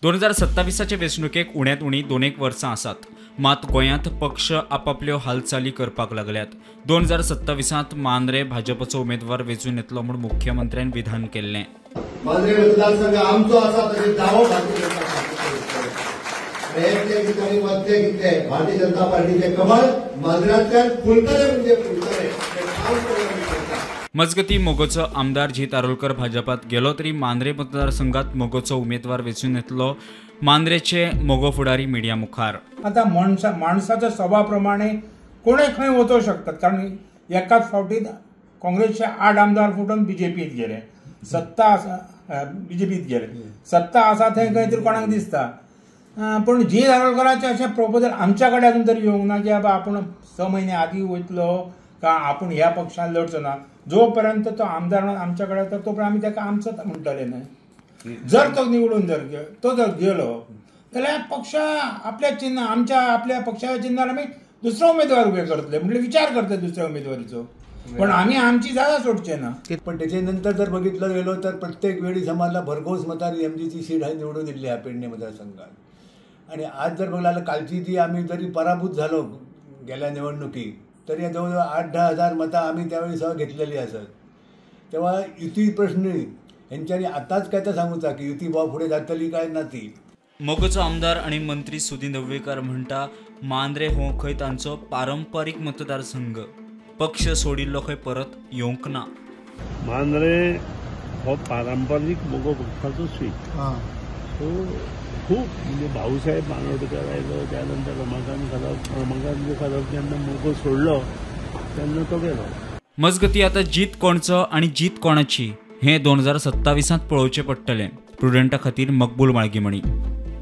2027 वेंचणुकेक उण्यांत उणी 2 वर्सां आसात. मात गोंयांत पक्ष आपापल्यो हालचाली करपाक लागल्यात. 2027 मांद्रे भाजपचो उमेदवार वेंचून येतलो म्हूण मुख्यमंत्र्यान विधान केल्लें. मांद्रे मतदारसंघ आमचो आसा तशें दावो भारतीय जनता पार्टी भारतीय जनता पार्टीचे कमळ मांद्र्यांतल्यान फुलतले म्हणजे फुलतले. मजगती मगोचो आमदार जीत आरोलकर भाजपात गेलो तरी मांद्रे मतदारसंघात मगोचो उमेदवार वेंचून येतलो. मांद्रेचे मगो फुडारी मिडिया मुखार. आता माणसाच्या स्वभावाप्रमाणे कोणूय खंय वचूंक शकतात, कारण एकाच फावटीत काँग्रेसचे 8 आमदार फुटून बीजेपीत गेले, सत्ता आसा बीजेपीत गेले, सत्ता आसा थंय खंय तरी कोणाक दिसता. पूण जीत आरोलकराचें अशें प्रपोजल आमच्या कडेन अजून तरी येवंक ना की बाबा आपूण 6 म्हयने आदीं वयतलो का आपूण ह्या पक्षान लढचो ना. जोपर्यंत तो आमदार आमच्या कडेन येता तोपर्यंत आमी ताका आमचोच म्हणटले न्हय. जर तो निवडून जर तो जर गेलो जाल्यार पक्ष आपल्या चिन्ह आमच्या आपल्या पक्षाच्या चिन्हार आमी दुसरो उमेदवार उबे करतले म्हणजे विचार करतले दुसऱ्या उमेदवारीचो, पण आमी आमची जागा सोडचे ना. पण त्याच्या नंतर जर बघितलं गेलो तर प्रत्येक वेळी समाजला भरघोस मतांनी एमजीची सीट आहे निवडून दिली आहे पेडणे मतदारसंघात. आणि आज जर बघायला कालची जी आम्ही जरी पराभूत झालो गेल्या निवडणुकीत तरी जवळजवळ 8-10 हजार मतं आम्ही त्यावेळी सह घेतलेली असत. तेव्हा युती प्रश्न हेंच्यांनी आताच काय तर सांगूचा की युती बुवा पुढे जातली काय ना ती. मगोचो आमदार आणि मंत्री सुदिन ढवळीकर म्हणटा मांद्रे हो खंय तांचो पारंपरीक मतदारसंघ, पक्ष सोडिल्लो खंय परत येवंक ना. मांद्रे हो पारंपरीक मगो पक्षाचो सीट, सो खूप म्हणजे भाऊसाहेब बांदोडकर आयलो, त्यानंतर रमाकांत खलप, रमाकांत खलप जेन्ना मगो सोडलो तेन्ना तो गेलो. मजगती आता जीत कोणचो आणि जीत कोणाची हे 2027 पळोवचें पडटलें. प्रुडंटा खातीर मकबूल माळगीमणी.